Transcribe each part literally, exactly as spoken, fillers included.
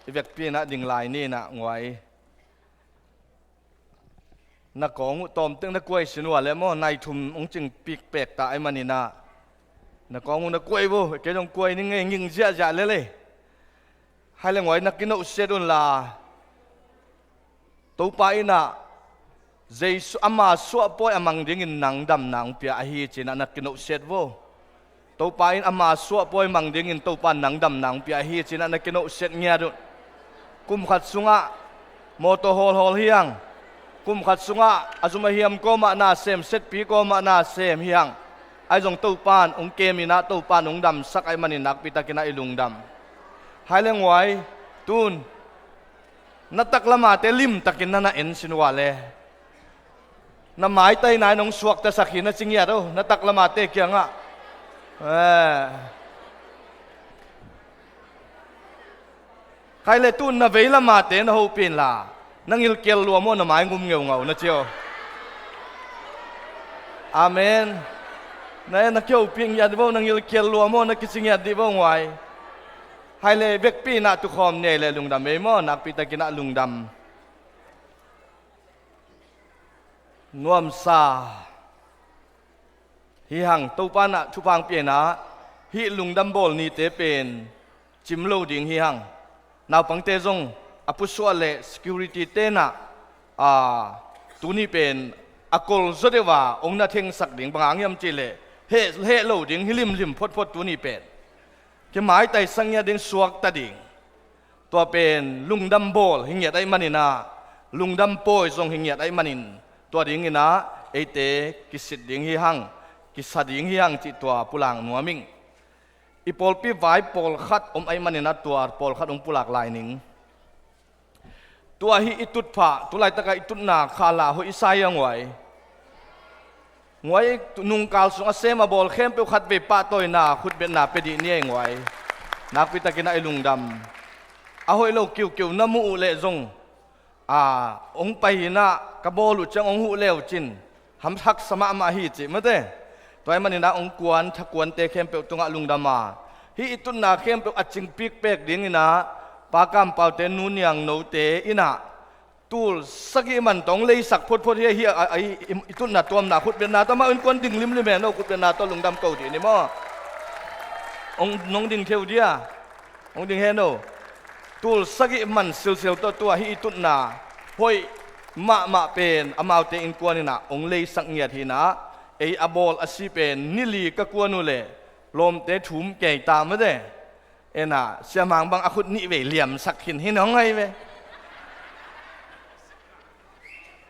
I vekpi inah ding lai ni inah nguai. Na kawng uh tawmteng na kuai sin ua le maw, nai thum hong cing pikpek ta ahih maninah na kawng uh na kuai vo, kei zong kuai ning ei, nging ziahziah lel ei. Hai le nguai na kinohsiat unla, Topa inah Jesu ama suahpawi a mang dingin nang damna hong pia ahi cinah na kinohsiat vo. Topa in ama suahpawi mang dingin Topa in nang damna hong pia ahi cinah na kinohsiat ngiat un. Kum khat sungah mawtaw hawlhawl hiang, kum khat sungah a zum a hiam kawmah na sem, setpi kawmah na sem hiang, ahi zong Topa in hong kem inah Topa in hong damsak ahih manin nakpitakinah i lungdam. Hai le nguai, tun na taklamate limtakin na na en sin ua le, na maitaina in hong suaktasak hi na ci ngiat o, na taklamate kiangah. Eh. Khai le tun na veilamate na hopih inla, na ngilkial lua maw, na mai ngum ngeungau na ci o. Amen. Na, na kihopih ngiat vo, na ngilkial lua maw, na kici ngiat dih vo nguai. Hai le vekpi inah tukhawm ni ei le lungdam ei maw, nakpitakinah lungdam. Nuamsa hi hang, Topa inah thupha hong pia inah hih lungdam bawl nite pen cim lo ding hi hang. Naupangte zong a pusuah le security tenah, a, tuni pen a kol zaw deuh a hong na thengsak ding, bang hang hiam cihleh heh, heh lo ding hi limlim photphot tuni pen. Kimaitaisak ngiat ding, suakta ding. Tua pen lungdam bawl hi ngiat ahih maninah, lungdam pawi zong hi ngiat ahih manin, tua dinginah eite kisit ding hi hang, kisa ding hi hang cih tua pulak nuam ing. I pawlpi vai pawlkhat om ahih maninah tua pawlkhat hong pulak lai ning. Tua hi i tutphah, tulaitakah i tutna khala hoih i sa hi a nguai. Nguai, nungkal sung a sem a bawl khempeuh khatvei pahtawina khutbetna pia dih ni ei nguai. Nakpitakinah i lungdam. A hoih lo kiukiu na muh uh leh zong, a, hong pai inah ka bawl uh ciang hong huh le uh cin, ham haksa mahmah hi cih mate. Tua ahih maninah hong kuan, thakuante khempeuh tungah lungdam a, hih i tutna khempeuh a cingpikpek dinginah Pa Kam Paute, Nu Niang Note inah tul sagih man tawh hong leisak photphot hi, hi a, a, i, i tutna tuamna khutbetna tawh amau innkuan ding limlim hen o, khutbetna tawh lungdam ko dih ni maw. Hong, nong ding theu dia. Hong ding hen o. Tul sagih man silsil tawh tua hih i tutna hoih mahmah pen amaute innkuan inah hong leisak ngiat hi inah, ei a bawl a si pen ni li ka kuan uh leh lawmte thum kei ta mate. Ena, Sia Mang bang a khut nih vei liamsak khin hi nong hai ve.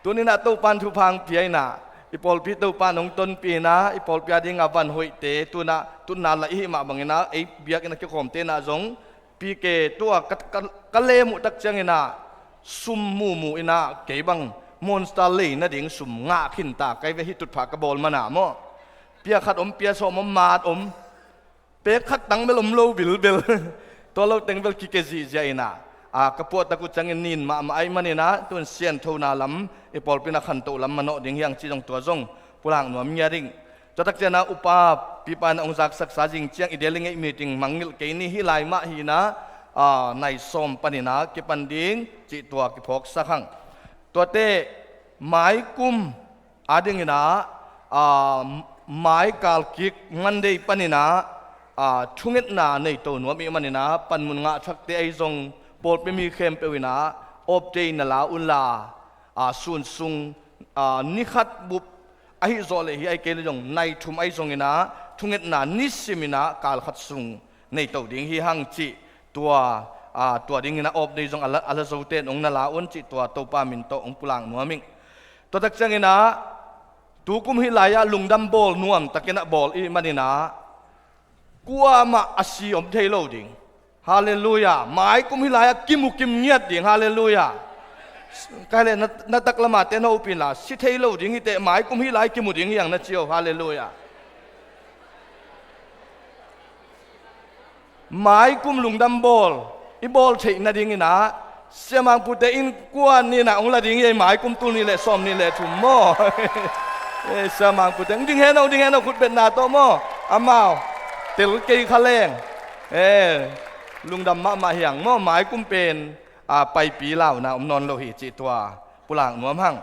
Tuninah Topa in thupha hong pia inah, i pawlpi Topa in hong tonpih inah, i pawlpi a dingah van hoihte tunah tutna laih i hih mah banginah ei biakinn a kikhawmte inah zong P K tua ka, ka, ka lem uh tak cianginah sum mumu inah kei bang Monster lei nading sum ngah khinta kai ve, hih tutphah ka bawl mana maw. Pia khat om, pia sawm om, maat om. Pek khat tang bel om lo bilbel. Tua lo teng bel kike zihziah inah, a, ka puahtak uh ciangin nin mahmah ahih maninah tun sianthona lam, i pawlpi na khantoh lam manawh ding hi hang cih zong tua zong pulak nuam ngiat ing. Tua tak cianah upa pipa in a hong zaksaksa zing ciang i delegate meeting mangngilh kei ni, hih lai mah hi inah, a, nai sawm paninah kipan ding cih tua kiphawksak hang. Tuate maikum a dinginah, a, mai kalkik Monday paninah, a, thungetna nei to nuam i hih maninah panmun ngah thakte ahi zong pawlpi mi khempeuh inah off day na la unla, a, sun sung, a, ni khat bup ahi zawh leh hi, ahi kei leh zong nai thum ahi zonginah thungetna nisim inah kal khat sung nei to ding hi hang cih tua, a, tua dinginah off day zong a la, a la zote in hong na la un cih tua Topa min tawh hong pulak nuam ing. Tua tak cianginah tukum hih lai-ah lungdam bawl nuamtakinah bawl i hih maninah kuamah a si om thei lo ding. Halleluiah. Maikum hih lai-ah kimu kim ngiat ding. Halleluiah. Kai le na, na taklamate na hopih inla, si thei lo ding hi teh, maikum hih lai kimu ding hi hang na ci o. Halleluiah. Maikum lungdam bawl i bawl theih nadinginah Sia Mang Pute innkuan inah hong la ding hi ei, maikum tul nih le sawm nih le thum maw. Eh, Sia Mang Pute hong ding hen o, hong ding hen o, khutbetna tawh maw. Amau tel kei kha leng. Eh, Lungdam mahmah hi hang maw, mai kum pen, a, paipi launa om nawn lo hi cih tua pulak nuam hang.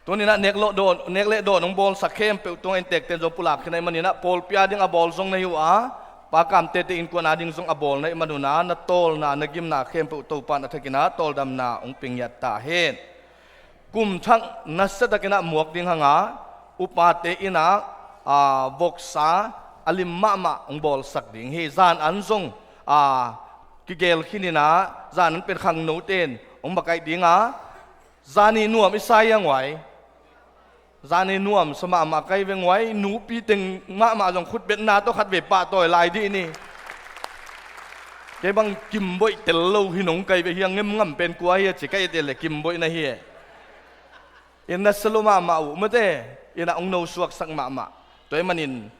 Tuninah nek leh dawn, nek leh dawn hong bawlsak khempeuh tungah inntekten zong pulak khin ahih maninah pawlpi a ding a bawl zong na hi uh a, Pa Kamtete innkuan a ding zong a bawl na hih manunah na tawlna, na gimna khempeuh Topan a thakinah tawldamna hong pia ngiat ta hen. Kum thak nasiatakinah muak ding hanga, upate innah, a, voksa a lim mahmah hong bawlsak ding hi. Zan an zong, a, kigel khininah zan an pen khangnote in hong makaih dinga, zani nuam i sa hiang uai. Zani nuamsa mahmah kai veng uai, nupi teng mahmah zong khutbetna tawh khat vei pahtawi lai dih ni. Kei bang kimboih tel lo hi nong kai vei hiang, ngemngam pen kua hi a ci kai te le kimboih na hi e. Inn nasia lo mahmah uh mate, innah hong nosuaksak mahmah. Tua ahih manin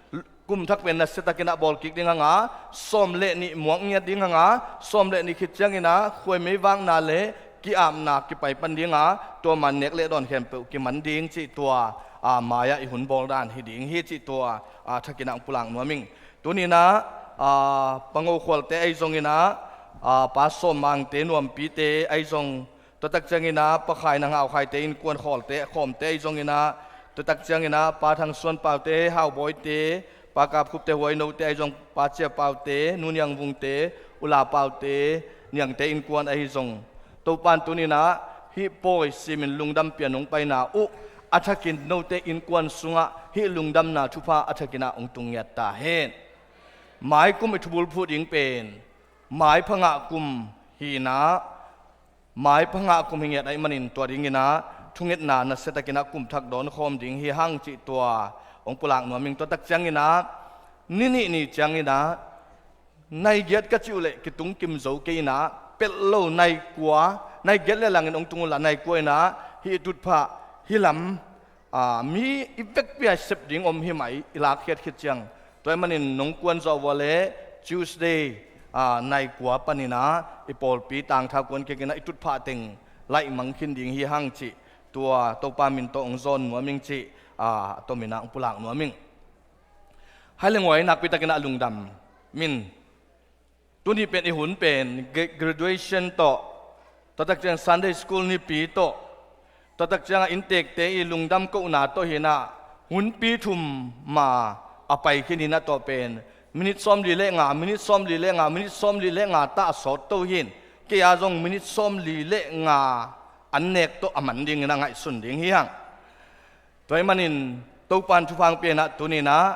kum thak pen nasiatakinah bawl kik ding hanga, sawm le nih muak ngiat ding hanga, sawm le nih khit cianginah khuaimei vakna le ki-apna kipai pan dinga, tua man nek leh dawn khempeuh kiman ding cih tua, a, mai-ah i hun bawl dan hi ding hi cih tua, a, thakinah hong pulak nuam ing. Tuninah, a, Pa Ngo Khualte ahi zonginah, a, Pa Sawm Mangte nuampite ahi zong, tua tak cianginah Pa Khai Nang Hau Khaite innkuan Khualte, Khawmte ahi zonginah, tua tak cianginah Pa Thang Suan Paute, Hau Bawite, Pa Kap Khupte, Huai Note ahi zong, Pa Cia Paute, Nu Niang Vungte, U La Paute, Niangte innkuan ahi zong, Topan tuninah hih pawi simin lungdam pian hong paina uh a thakin note innkuan sungah hih lungdamna thupha a thakinah hong tung ngiat ta hen. Mai kum i thubulphuh ding pen mai phangah kum hinah, mai phangah kum hi ngiat ahih manin tua dinginah thungetna nasiatakinah kum thak dawn khawm ding hi hang cih tua hong pulak nuam ing. Tua tak cianginah ni nih ni cianginah nai giat ka cih uh leh kitung kim zo kei inah, pelh lo nai kua, nai giat le langin hong tung uhla nai kua inah hih tutphah hih lam, a, mi i vekpi a i sep ding om hi mah i lakkhiat khit ciang. Tua ahih manin nong kuan zawh vua le Tuesday, a, nai kua paninah i pawlpi tangtha kuan kikinah i tutphah teng laihmang khin ding hi hang cih tua Topa min tawh hong zawn nuam ing cih, a, a tominah hong pulak nuam ing. Hai leng uai, nakpitakinah lungdam min. Tuni pen i hun pen gra-, graduation tawh, tua tak ciang Sunday school nipi tawh, tua tak ciangah inntekte i lungdam kohna tawh hinah, hunpi thum ma a pai khin hinah, tua pen minit sawmli le nga, minit sawmli le nga, minit sawmli le nga tah a sawt to hin. Kei a zong minit sawmli le nga an nek tawh a man dingin a ngaihsun ding hi hang. Tua ahih manin Topan thupha hong pia inah tuninah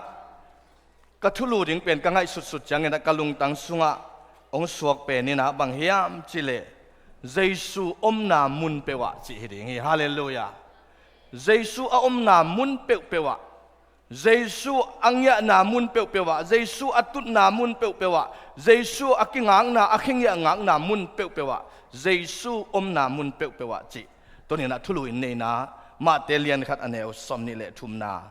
ka thulu ding pen ka ngaihsutsut cianginah ka lungtang sungah hong suak pen inah bang hiam cihleh, Jesu omna mun peuhah cih hi ding hi. Halleluiah. Jesu a omna mun peuhpeuhah, Jesu a ngiahna mun peuhpeuhah, Jesu a tutna mun peuhpeuhah, Jesu a kingakna, a kingiahngakna mun peuhpeuhah, Jesu omna mun peuhpeuhah cih tuninah thulu in neina Mate lian khat a neu sawmnih le thumna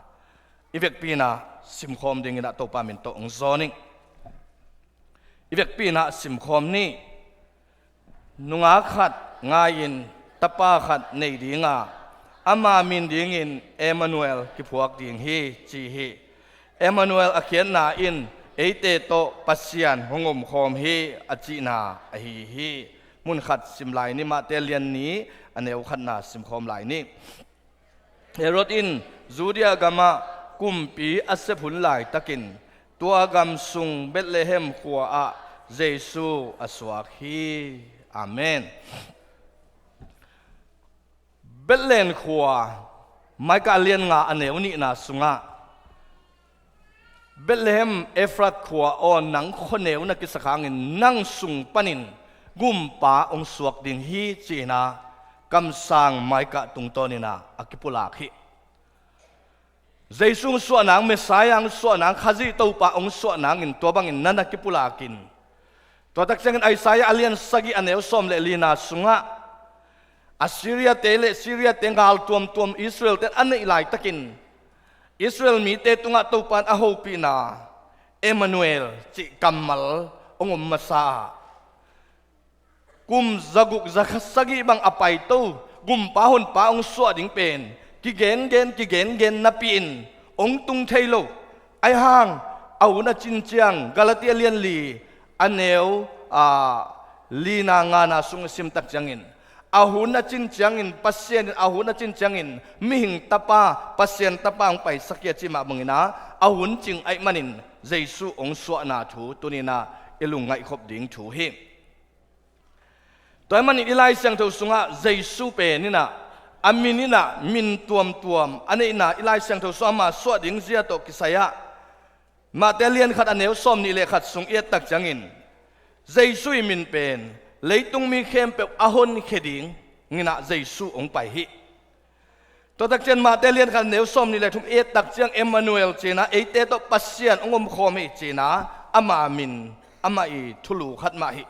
i vekpi inah simkhawm dinginah Topa min tawh hong zawn ing. I vekpi inah simkhawm ni. Nungak khat ngai-in tapa khat nei dinga, ama min dingin Emmanuel kiphuak ding hi ci hi. Emmanuel a khiatna in eite tawh Pasian hong omkhawm hi a cihna ahi hi. Mun khat sim lai ni, Mate lian nih a neu khatna simkhawm lai ni. Herod in Judea gamah kumpi a sep hun laitakin tua gam sung Bethlehem khua-ah Jesu a suak hi. Amen. Bethlehem khua, Micah lian nga a neu nihna sungah, Bethlehem Efrat khua aw, nang khuaneu na kisak hangin nang sung panin Gumpa hong suak ding hi ci-inah kamsang Micah tungtawninah a kipulak hi. Jesu hong suah nang, Messiah hong suah nang, Khazih Topa hong suah nangin tua bangin na na kipulakin. Tua tak ciangin Isaiah a lian sagih a neu sawm le lina sungah Assyria-te le Syria-te ngal tuamtuam Israel-te a neih laitakin Israel mite tungah Topa in a hopihna Emmanuel cih kammal hong om masa a, kum zaguk zasagih bang a paito Gumpa Honpa hong suah ding pen kigengen kigengen napi-in hong tung thei lo. Ahi hang a hun a cin ciang, Galatia lian li, a neu, a, lina ngana sung i sim tak ciangin, a hun a cin ciangin, Pasian in a hun a cin ciangin, mihing tapa, Pasian tapa hong paisak hi a cih mah bangin ah, a hun cing ahih manin, Jesu hong suahna thu, tuni-in ah, i lungngaih khop ding thu hi. Tua ahih manin i Lai Siangtho sungah Jesu pen in ah, a min in ah, min tuamtuam a neihna i Lai Siangtho sungah ama suah ding zia tawh kisai-ah, Matthai lian khat a neu sawm nih le khat sung i et tak ciangin, Jesu i min pen, leitung mi khempeuh a honkhia dingin ah Jesu hong pai hi. Tua tak ciang Matthai lian khat a neu sawm nih le thum i et tak ciang Emmanuel ci-in ah, eite tawh Pasian hong omkhawm hi ci-in ah, ama min, amah i thulu khat mah hi.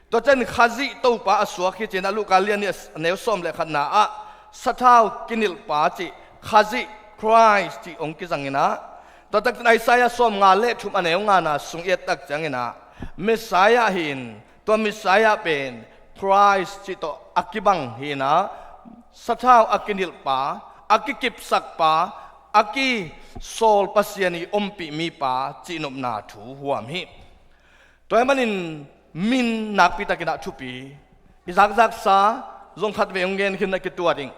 Tua ciang Khazih Topa a suak hi ci-in ah, Luka lian nih a neu sawm le khatna ah, sathau kinilhpa cih, Khazih, Christ cih hong kizangin ah. Tua tak ciang Isaiah sawmnga le thum a neu ngana sung i et tak ciangin ah, Messiah hi-in, tua Messiah pen Christ cih tawh a kibang hi-in ah, sathau a kinilhpa, a kikipsakpa, a kisawl Pasian i ompih mipa cihnopna thu huam hi. Tua ahih manin min nakpitakin ah thupi, i zakzaksa zong khatvei hong gen khin a kituat ing.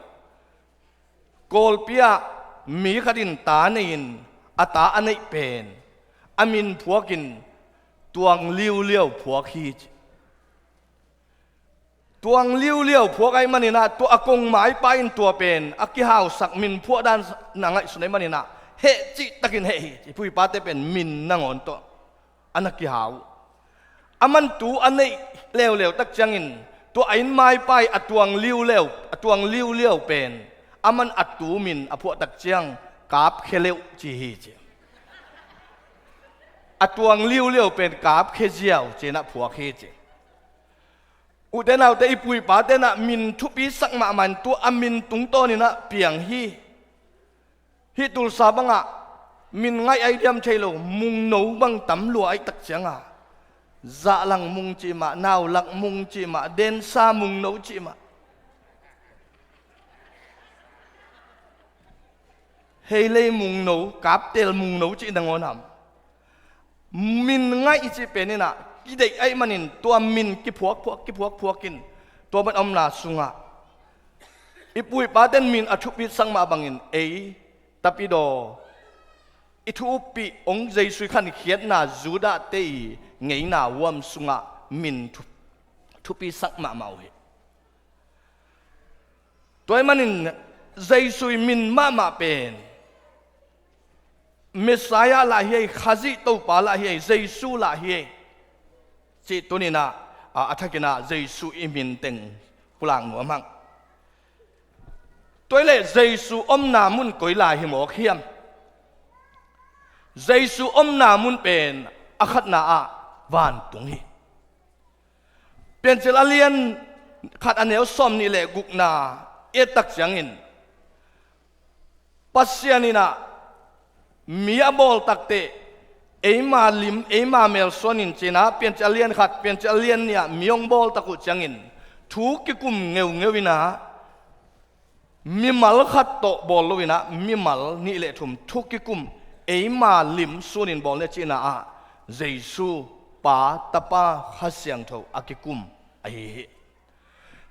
Kawlpi ah mi khat in ta nei-in, a ta a neih pen, a min phuakin Tuang Liuliau phuak hi ci. Tuang Liuliau phuak ahih manin ah, tua a kong maipa in tua pen a kihausak, min phuah dan na ngaihsun ahih manin ah, heh cihtakin heh hi ci. I pu i pate pen min nangawn tawh a na kihau. Aman tu a neih leuleu tak ciangin, tua a inn maipa i a Tuang Liuliau, a Tuang Liuliau pen, aman a tu min a phuah tak ciang, Kap Khe Leuh ci hi ci. A Tuang Liuliau pen Kap Khe Ziau ci-in ah phuak hi ci. Ute naute, i pu i pate in ah min thupisak mahmah in, tua a min tungtawnin ah piang hi. Hih Tulsa bangah min ngaih a i diam thei lo, Mungno bang tam lua ahih tak ciangah, Zahlang Mung cih mah, Naulak Mung cih mah, Densa Mungno cih mah, Heilei Mungno, Kaptel Mungno cih nangawn ham. Min ngaih i cih pen in ah, kideih ahih manin tua min kiphuakphuak, kiphuakphuak in, tua bang omna sungah, i pu i paten min a thupisak mah bangin, ei, tapidaw, i thu uppih hong, Jesu i khankhiatna Judah-te i ngeina huam sungah min thu-, thupisak mahmah uh hi. Tua ahih manin Jesu i min mahmah pen Messiah lah hi ei, Khazih Topa lah hi ei, Jesu lah hi ei, cih tuni-in ah, a, a thakin ah Jesu i min teng pulak nuam hang. Tua ahih leh Jesu omna mun koi lai hi mawk hiam? Jesu omna mun pen a khatna ah vantung hi. Piancil a lian khat a neu sawmnih le gukna i et tak ciangin, Pasian in ah mi a bawl takteh, eima lim, eima mel suan in ci-in ah, Piancil a lian khat, Piancil a lian nih ah mi hong bawl tak uh ciangin, thu kikum ngeungeu in ah, mimal khat tawh bawl lo-in ah, mimal nih le thum thu kikum, eima lim sunin bawl ni ci-in ah, Jesu Pa, Tapa, Kha Siangtho a kikum ahi hi.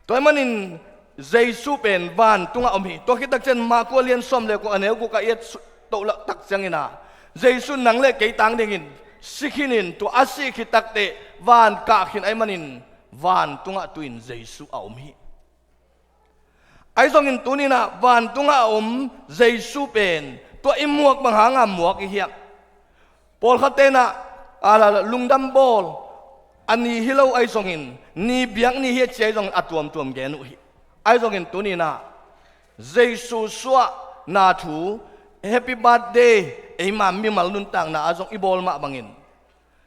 Tua ahih manin Jesu pen vantungah om hi. Tua khit tak ciang Marku a lian sawm le kua a neu guk ah i et su-, toh lak tak ciangin ah, Jesu nang le kei tang dingin si khinin, tua a sih khit takteh van kah khin ahih manin vantungah tu-in Jesu a om hi. Ahi zongin tuni-in ah vantungah a om Jesu pen tua i muak bang hanga muak i hiam? Pawlkhatte in ah, a, lungdam bawl a ni hi lo ahi zongin, ni biak ni hi a ci ahi zongin a tuamtuam gen uh hi. Ahi zongin tuni-in ah Jesu suahna thu, Happy Birthday, eima mimal nuntakna ah zong i bawl mah bangin,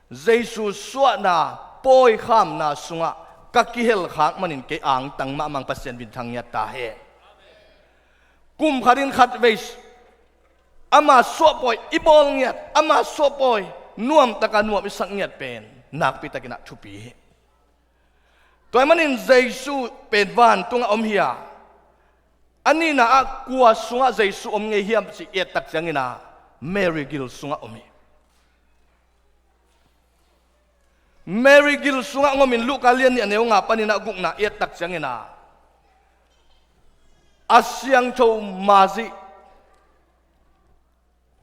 Jesu suahna pawikhamna sungah ka kihelkhak manin kei angtang mahmah ing, Pasian minthang ngiat ta hen. Kum khatin khatvei ama suahpawi i bawl ngiat, ama suahpawi nuamtaka nuam i sak ngiat pen nakpitakin ah thupi hi. Tua ahih manin Jesu pen vantungah om hi a, a nihna ah kua sungah Jesu om ngei hiam cih i et tak ciangin ah Mary gil sungah om hi. Mary gil sungah hong omin Luka lian nih a neu nga panin ah gukna i et tak ciangin ah, a siangtho mazih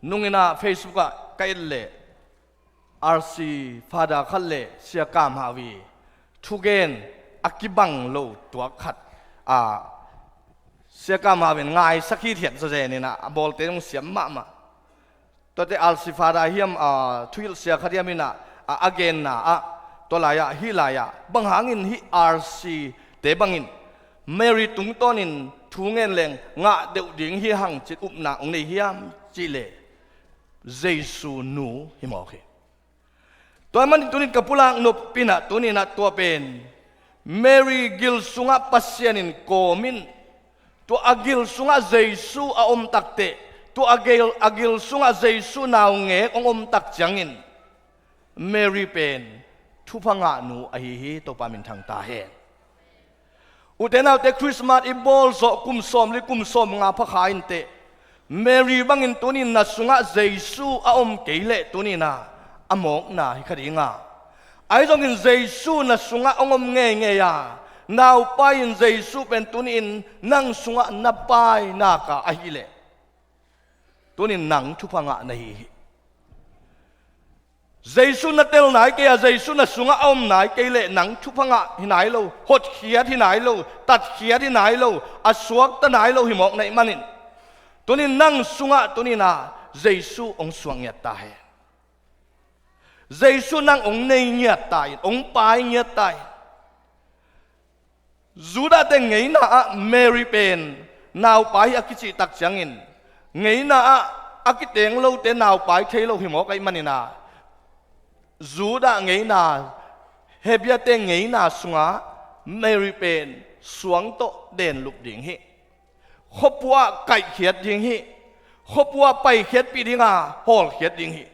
nungin ah Facebook ah ka et leh, R C Father khat le Sia Kam Hau i thugen a kibang lo tuak khat ah, Sia Kam Hau in ngaisak hithiat zawzen in ah, a bawlte zong siam mahmah. Tuate R C Father hiam, a, thuhilh sia khat hiam in ah, a, a genna ah, tua lai-ah, hih lai-ah bang hangin hih R C te bangin Mary tungtawnin thu ngen leng ngah deuh ding hi hang cih upna hong nei hiam cih leh, Jesu nu hi mawk hi. Tua ahih manin tunin ka pulak nop pen ah, tunin ah tua pen Mary gil sungah Pasian in kawm in, tua a gil sungah Jesu a om takteh, tua a gil, a gil sungah Jesu naungek hong om tak ciangin Mary pen thupha ngahnu ahi hi. Topa minthang ta hen. Ute naute, Christmas i bawl zawh kum sawmli kum sawmnga pha kha inteh, Mary bangin tunin na sungah Jesu a om kei leh tunin ah a mawkna hi kha ding a, ahi zongin Jesu na sungah hong om ngeingei a, naupai in Jesu pen tunin nang sungah na pai nak a ahih leh, tunin nang thupha ngah na hi hi. Jesu na tel nai kei a, Jesu na sungah a om nai kei leh nang thupha ngah hi nai lo, hotkhiat hi nai lo, tatkhiat hi nai lo, a suakta nai lo hi mawk na hih manin, tunin nang sungah tunin ah Jesu hong suak ngiat ta hen. Jesu nang hong nei ngiat ta in, hong pai ngiat ta in. Judah te ngeina ah Mary pen naupai hi a kicih tak ciangin, ngeina ah a kiteng lote naupai thei lo hi mawk ahih manin ah, Judah ngeina, Hebia te ngeina sungah Mary pen suang tawh denlup ding hi. Khuapua ah kaihkhiat ding hi. Khuapua ah paikhiatpih ding a, hawlkhiat ding hi.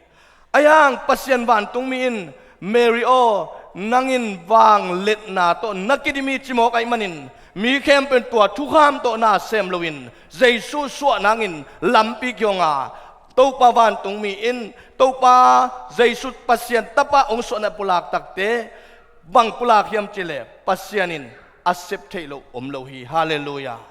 Ahi hang Pasian vantungmi in, Mary aw, nang in vangliatna tawh na kidim hi ci mawk ahih manin, mi khempeuh in tua thukham tawh na sem loin Jesu suah nangin lampi kihong a, Topa vantungmi in Topa Jesu Pasian Tapa hong suahna pulak takte bang pulak hiam cih leh, Pasian in a sep theih loh om lo hi. Halleluiah.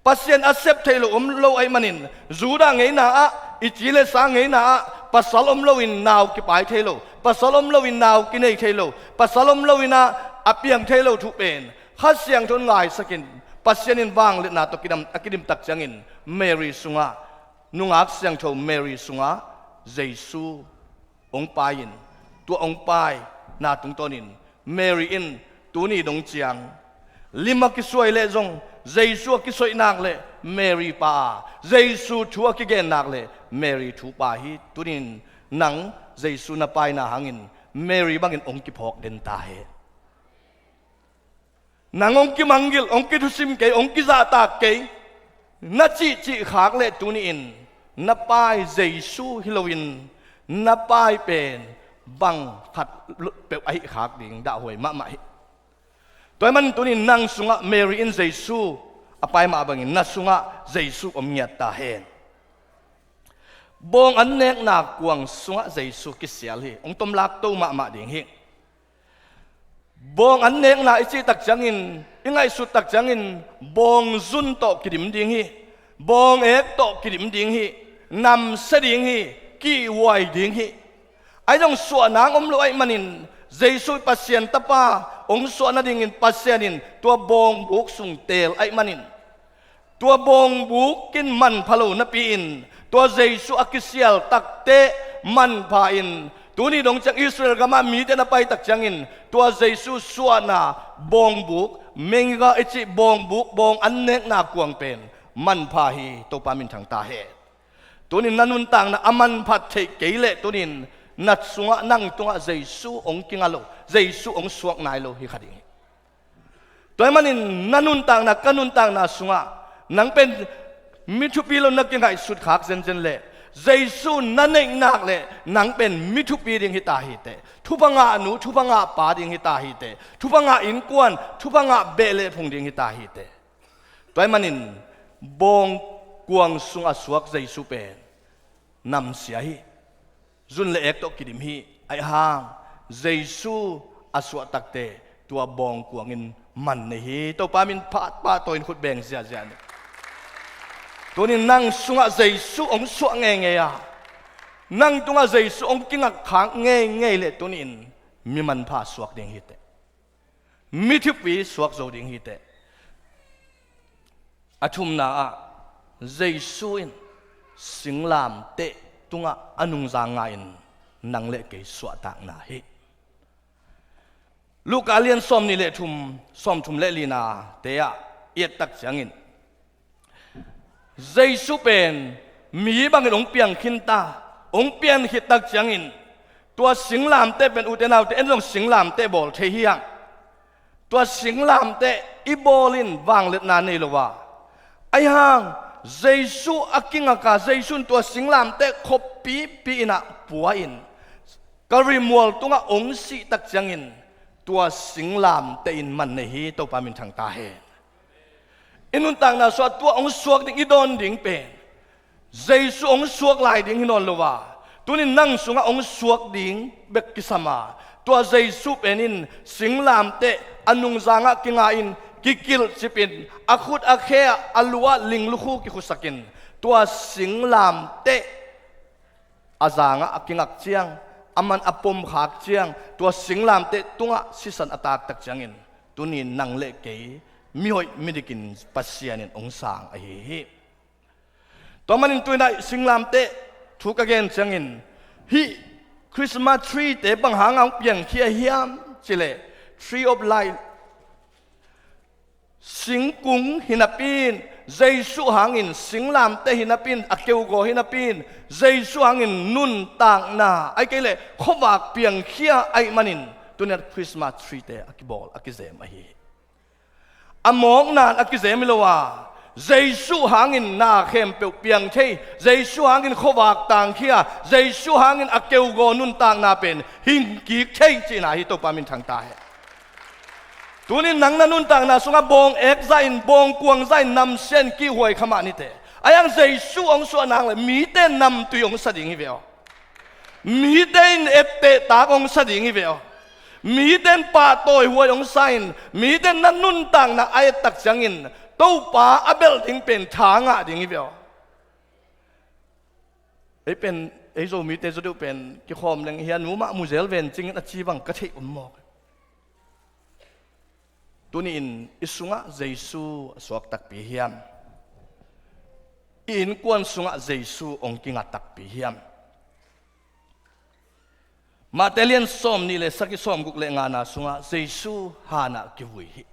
Pasian a sep theih loh om lo ahih manin, Judah ngeina ah, i ci le sa ngeina ah, pasal om loin nau kipai thei lo, pasal om loin nau kinei thei lo, pasal om loin ah a piang thei lo thu pen Kha Siangtho in ngaisakin, Pasian in vangliatna tawh kidam, a kidim tak ciangin Mary sungah, nungak siangtho Mary sungah Jesu hong pai in, tua hong paina tungtawnin Mary in tuni dong ciang lim a kisuai leh zong, Jesu a kisoih nak leh Mary pa a, Jesu thu a kigen nak leh Mary thu pa hi. Tunin nang Jesu na paina hangin Mary bangin hong kiphawk den ta hen. Nang hong kimanggilh, hong kithusim kei, hong kizahtak kei na cihcih khak leh tuni-in na pai Jesu hi loin na pai pen bang khat peuh ahih khak ding dahhuai mahmah hi. Tua ahih manin tuni-in nang sungah Mary in Jesu a pai mah bangin na sungah Jesu om ngiat ta hen. Bawng an nekna kuang sungah Jesu kisial hi. Hong tomlak to mahmah ding hi. Bawng an nekna i cih tak ciangin, i ngaihsut tak ciangin, bawng zun tawh kidim ding hi, bawng ek tawh kidim ding hi, namsia ding hi, kihhuai ding hi. Ahi zong suahna hong om lo ahih manin, Jesu Pasian Tapa hong suah nadingin Pasian in tua bawngbuk sung teel ahih manin, tua bawngbuk in manpha lo napi-in, tua Jesu a kisial takteh manpha in, tuni dong ciang Israel gamah mite na pai tak ciangin, tua Jesu suahna bawngbuk, menga i cih bawngbuk, bawng an nekna kuang pen manpha hi. Topa minthang ta hen. Tunin na nuntakna a manphat theih kei leh tunin na sungah, nang tungah Jesu hong kinga lo, Jesu hong suak nai lo hi kha ding hi. Tua ahih manin na nuntakna, ka nuntakna sungah nang pen mi thupi lo na kingaihsut khak zenzen leh, Jesu na neih nak leh nang pen mi thupi ding hi ta hi teh. Thupha ngah nu, thupha ngah pa ding hi ta hi teh. Thupha ngah innkuan, thupha ngah beh le phung ding hi ta hi teh. Tua ahih manin bawng kuang sungah suak Jesu pen namsia hi. Zun le ek tawh kidim hi. Ahi hang Jesu a suahtakte tua bawngkuangin man nei hi. Topa min phat pahtawi in khut beng ziahziah ni. Tunin nang sungah Jesu hong suah ngeingei a, nang tungah Jesu hong kingakkhak ngeingei leh tunin mi manpha suak ding hi teh. Mi thupi suak zo ding hi teh. A thumna ah, Jesu in singlamteh tungah a nungzang nga-in nang le kei suahtakna hi. Luka lian sawmnih le thum, sawmthum le lina te ah i et tak ciangin, Jesu pen mi bangin hong piang khin ta, hong pian khit tak ciangin, tua singlamteh pen, ute naute, en zong singlamteh bawl thei hi hang. Tua singlamteh i bawl in vangliatna nei lo a, ahi hang Jesu a kingak a, Jesu in tua singlamteh khoppipi in ah pua in, Kalvari mual tungah hong sih tak ciangin, tua singlamteh in man nei hi. Topa min thang ta hen. I nuntakna sungah tua hong suak ding i dawn ding pen, Jesu hong suak lai ding hi nawn lo a, tunin nang sungah hong suak ding bek kisam a, tua Jesu pen in singlamteh a nungzang ah kinga in, kikilhcip in, a khut a khe ah, a lu ah ling lukhu kikhusak in, tua singlamteh a zang ah a kingak ciang, a man a pomkhak ciang, tua singlamteh tungah sisan a taak tak ciangin, tunin nang le kei mihoih midikin Pasian in hong sang ahi hi. Tua manin tu-in ah singlamteh thu ka gen ciangin, hih Christmas tree te bang hang a hong piangkhia hiam cih leh, Tree of Life, singkung hi napi in, Jesu hangin, singlamteh hi napi in, a keugaw hi napi in, Jesu hangin nuntakna, ahih kei leh khuavak piangkhia ahih manin, tu-in ah Christmas tree te a kibawl, a kizem ahi hi. A mawkna in a kizem hi lo a, Jesu hangin na khempeuh piang thei, Jesu hangin khuavak tangkhia, Jesu hangin a keugaw nuntakna pen hing kik thei cihna hi. Topa min thang ta hen. Tunin nang na nuntakna sungah bawng ek zah in, bawngkuang zah in, namsia in kihhuai kha mah ni teh. Ahi hang Jesu hong suah nang leh mite namtui hong sa ding hi ve aw. Mite in etteh tak hong sa ding hi ve aw. Mite in pahtawi huai hong sa in, mite in na nuntakna a et tak ciangin, Topa a belh ding pen tha ngah ding hi ve aw. Ei pen, ei Zomite zaw deuh pen kikhawm leng hi a, nu mah mu zel ven cingin a ci bang ka theih om mawk. Tuni-in i sungah Jesu a suak takpi hiam? I innkuan sungah Jesu hong kinga takpi hiam? Mate lian sawmnih le sagih, sawmguk le ngana sungah Jesu hanah kivui hi.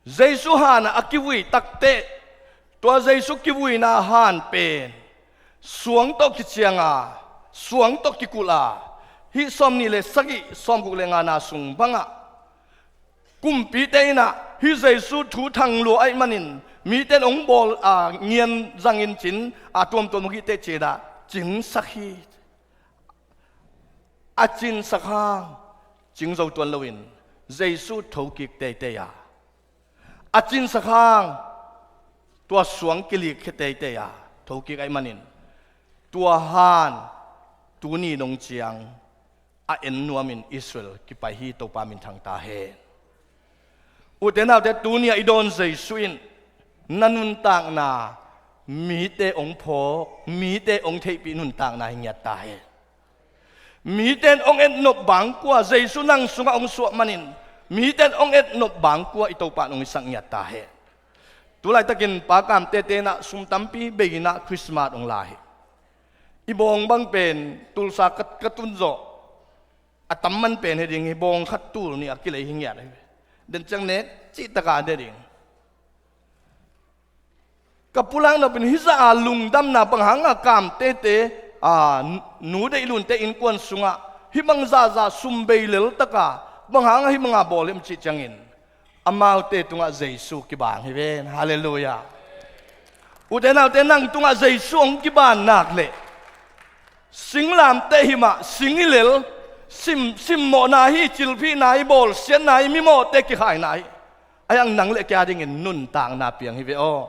Jesu hanah a kivui takteh, tua Jesu kivuina han pen suang tawh kiciang a, suang tawh kikulh a, hih sawmnih le sagih, sawmguk le ngana sung bangah kumpite in ah hih Jesu thu thang lua ahih manin, mite in hong bawl a, ngian zangin cin a, tuamtuam hong hih teh ci-in ah cingsak hi. A cinsak hang cing zo tuan loin Jesu thokik teitei a, a cinsak hang tua suang kilikkhia teitei a, thokik ahih manin tua han tuni dong ciang a en nuamin Israel kipai hi. Topa min thang ta hen. Ute naute, tuni-ah i dawn Jesu in na nuntakna mite hong phawk, mite hong theihpih nuntakna hi ngiat ta hen. Mite in hong etnop bangkua, Jesu nang sungah hong suah manin mite in hong etnop bangkua i Topa in hong hisak ngiat ta hen. Tulaitakin Pa Kamtete in ah sum tampi bei in ah Christmas hong la hi. I bawng bang pen Tulsa ka, ka tun zawh a tam man pen hi ding hi, bawng khat tul nih a kilei hi ngiat hi. Den ciang nek cihtak a ne ding. Ka pulak nop in hih zah a lungdamna, bang hang a Kamtete, a, nu deihlunte innkuan sungah hih bang zahzah sum bei lel taka bang hang a hih bang a bawl hiam cih ciangin, amaute tungah Jesu kibang hi ven. Halleluiah. Ute naute, nang tungah Jesu hong kiban nak leh, singlamteh hi mah, sing hi lel, sim, simmawhna hi, cilphihna hi, bawlsiatna hi, mimawhte kikhaina hi. Ahi hang nang le kei a dingin nuntakna piang hi ve aw.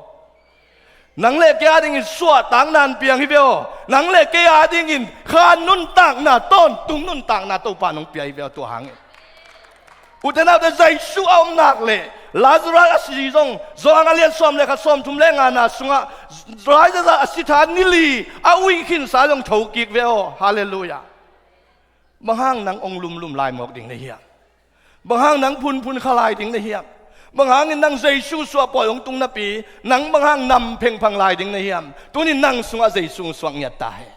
Nang le kei a dingin suahtakna piang hi ve aw. Nang le kei a dingin khan nuntakna, tawntung nuntakna Topa nong pia hi ve aw, tua hangin. Ute naute, Jesu a om nak le Lazarus a si zong, Johan a lian sawm le khat, sawm thum le ngana sungah Lazarus a si tha ni li a uih khinsa zong tho kik ve aw. Halleluiah. Bang hang nang ong lumlum lai mawk ding na hiam? Bang hang nang phunphun kha lai ding na hiam? Bang hangin nang Jesu suah pawi ong tung napi, nang bang hang nam phengphang lai ding na hiam? Tunin nang sungah Jesu ong suak ngiat ta hen.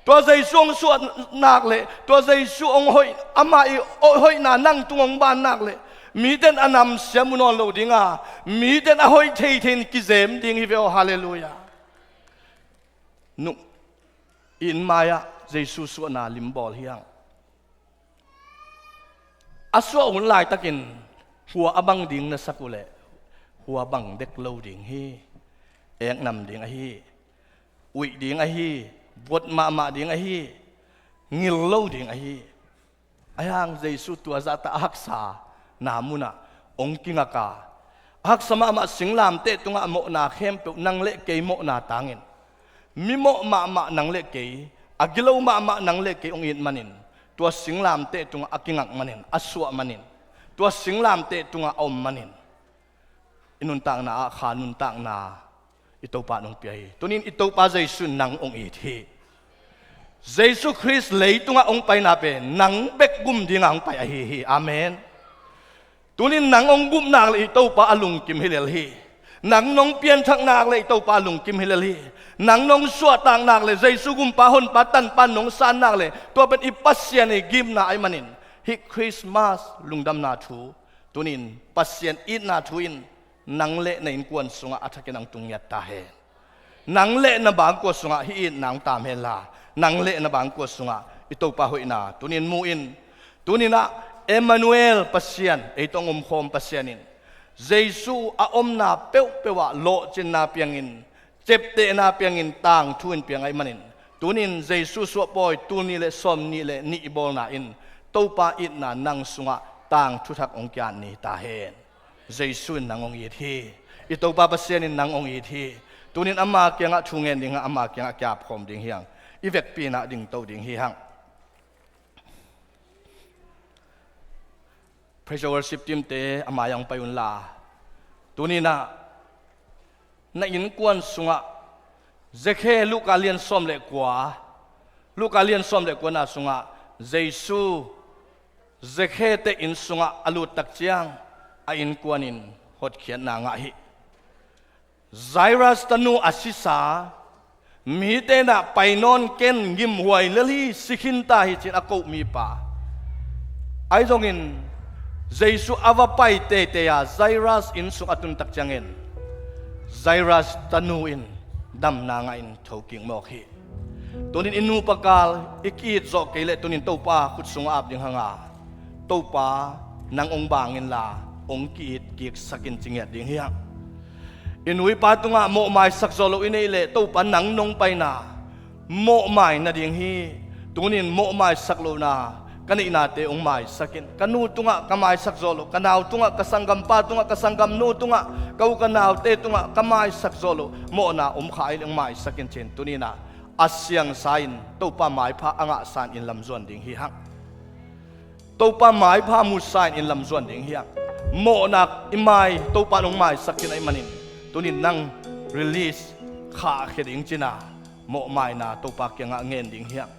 Tua Jesu ong suah nak le, tua Jesu ong hoih, amah i hoihna nang tung ong ban nak le, miten a namsia mu nawn lo ding a, miten a hoih theithei in kizem ding hi ve aw. Halleluiah. Nung i inn mai-ah Jesu suahna limbawl hi hang. A suah hun laitakin hua a bang ding na sak uh leh hua bang dek lo ding hi. Eknam ding ahi. Uih ding ahi. Buat mahmah ding ahi. Ngil lo ding ahi. Ahi hang Jesu tua zahta a haksana munah ong kingak a, a haksa mahmah singlamteh tungah a mawhna khempeuh nang le kei mawhna tangin, mi mawh mahmah nang le kei, a gilo mahmah nang le kei ong it manin, tua singlamteh tungah a kingak manin, a suah manin, tua singlamteh tungah a om manin, i nuntakna ah kha nuntakna i Topa nong pia hi. Tunin i Topa Jesu in nang ong it hi. Jesu Khrist leitungah ong paina pen nang bek gum dinga ong pai ahi hi. Amen. Tunin nang ong gum nak le i Topa a lungkim hi lel hi. Nang nong pianthak nak le i Topa a lungkim hi lel hi. Nang nong suahtak nak le Jesu gumpa honpa tanpa nong san nak le tua pen i Pasian i gimna ahi manin, hih Christmas lungdamna thu, tunin Pasian itna thu in nang le na innkuan sungah a thakin ang tung ngiat ta hen. Nang le na bangkua sungah hih itna ang tam hen la, nang le na bangkua sungah i Topa hoihna tunin mu in. Tuninah Emmanuel Pasian, ei tawh ong omkhawm Pasian in Jesu a omna peuhpeuh ah lawhcinna piangin, ciaptehna piangin, tangthu in piang ahi manin, tunin Jesu suahpawi tul nih le sawm nih le nih i bawlna in Topa itna nang sungah tangthu thak ong kiat ni ta hen. Jesu in nang ong it hi. I Topa Pasian in nang ong it hi. Tunin ama kiangah thu ngen ding hang, ama kiangah kiapkhawm ding hi hang. I vekpi-in ah dingto ding hi hang. Praise and worship team-te a mai-ah ong pai un la. Tuninah na innkuan sungah Zakhe, Luka lian sawm le kua, Luka lian sawm le kuana sungah Jesu Zakhe-te inn sungah a lut tak ciang a innkuan in hotkhiatna ngah hi. Jairus tanu a sisa, mite inah pai nawn ken, gimhuai lel hi, si khin ta hi ci-in a koh mipa. Ahi zongin Jesu a va pai teitei a Jairus inn sung a tun tak ciangin Jairus tanu in damna ngahin thokik mawk hi. Tunin i nupa kal i ki-it zawh kei leh tunin Topa khut sungah ap ding hang a, Topa nang ong bang inla ong ki-it kiksak in ci ngiat ding hi hang. I nu i pa tungah mawhmaisak zawh loh i neih leh Topa nang nong paina mawhmai nading hi. Tunin mawhmaisak lohna ka neihnate ong maisak in, ka nu tungah ka maisak zawh loh, ka nau tungah, ka sanggampa tungah, ka sanggamnu tungah, ka u ka naute tungah ka maisak zawh loh mawhna om kha ahih leh ong maisak in ci-in tuninah a siangsa in Topa maipha a ngahsa in inn lam zuan ding hi hang. Topa maipha musa in inn lam zuan ding hi hang. Mawhna i mai Topa nong maisak khin ahih manin tunin nang release, khahkhia ding cina mawhmaina Topa kiangah ngen ding hi hang.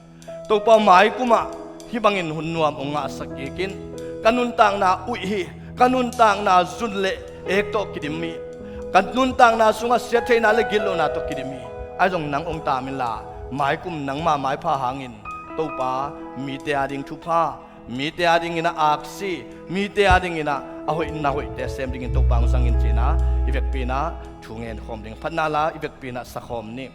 Topa, mai kumah hih bangin hun nuam ong ngahsak kik in. Ka nuntakna uih hi. Ka nuntakna zun le ek tawh kidim hi. Ka nuntakna sungah siattheihna le gitlohna tawh kidim hi. Ahi zong nang ong tam inla, mai kum nangma maipha hangin Topa mite a ding thupha, mite a dingin a aksi, mite a dingin a hoih na hoihte sem dingin Topa ong zang in cina i vekpi-in ah thu ngen khawm ding. Phatna la, i vekpi-in ah sa khawm ni.